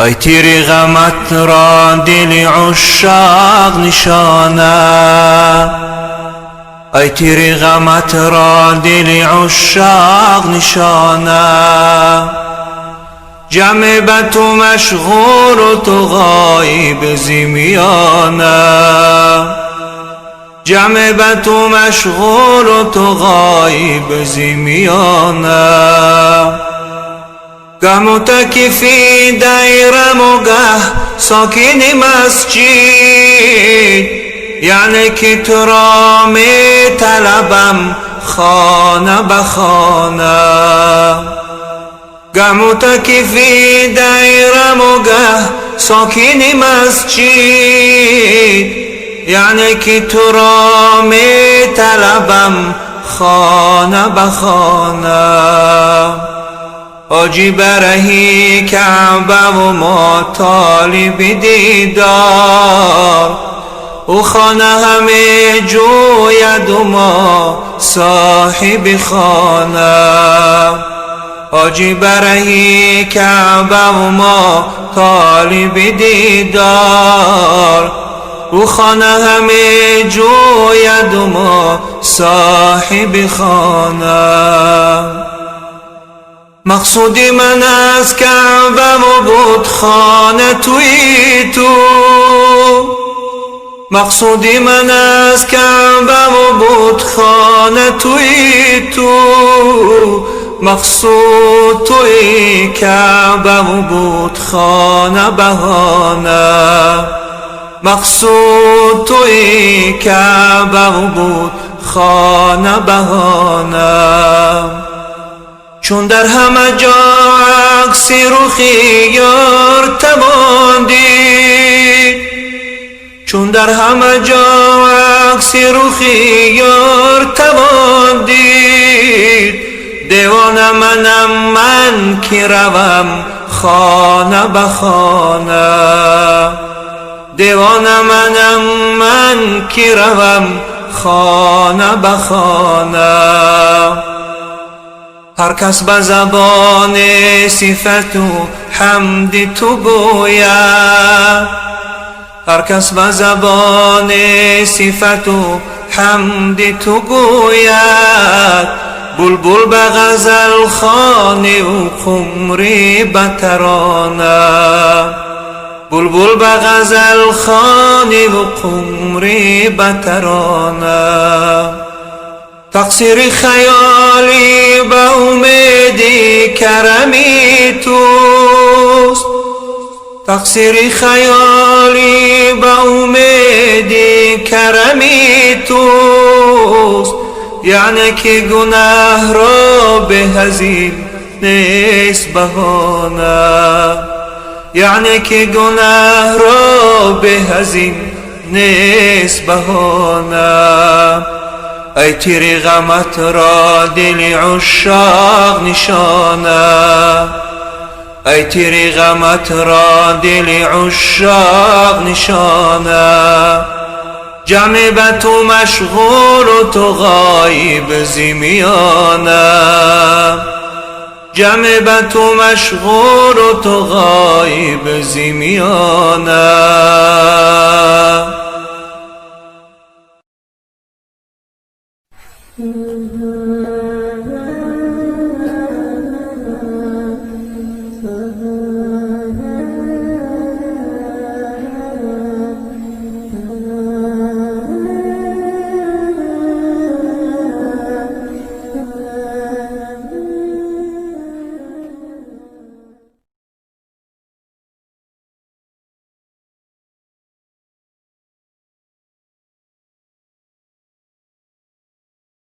Ай тири ғамат ро дили ушшоқ нишона, ай тири ғамат ро дили ушшоқ нишона. Ҷамъ ба ту машғулу ту ғоиб зи миёна, ҷамъ ба ту машғулу ту ғоиб зи миёна. Гаҳ мутакифи дайраму гаҳ сокини масҷид, яъне ки туро металабам хона ба хона. Гаҳ мутакифи дайраму гаҳ сокини масҷид, яъне ки туро металабам хона ба хона. Ҳоҷӣ ба раҳи Каъбаву мо толиби дидор, ӯ хона ҳаме ҷӯяду мо соҳиби хона. Ҳоҷӣ ба раҳи Каъбаву мо толиби дидор, ӯ хона ҳаме ҷӯяду мо соҳиби хона. Мақсуди ман аз Каъбаву бутхона туи ту, мақсуди ман аз Каъбаву бутхона туи ту, мақсуд туи Каъбаву бутхона баҳона, мақсуд туи Каъбаву бутхона баҳона. Чун дар ҳама ҷо акси рухи ёр тавон дид, чун дар ҳама ҷо акси рухи ёр тавон дид, девона манам ман ки равам хона ба хона, девона манам ман ки равам хона ба хона. Ҳар кас ба забони сифату ҳамди ту гӯяд, ҳар кас ба забони сифату ҳамди ту гӯяд, булбул ба ғазалхониву қумрӣ ба тарона, булбул ба ғазалхониву қумрӣ ба тарона. Тақсири хаёлӣ ба умеди карами туст, тақсири хаёлӣ ба умеди карами туст, яъне ки гунаҳро беҳ аз ин нест баҳона, яъне ки гунаҳро беҳ аз ин нест баҳона. Ай тири ғамат ро дили ушшоқ нишона, ай тири ғамат ро дили ушшоқ нишона. Ҷамъ ба ту машғулу ту ғоиб зи миёна, ҷамъ ба ту машғулу ту ғоиб зи миёна.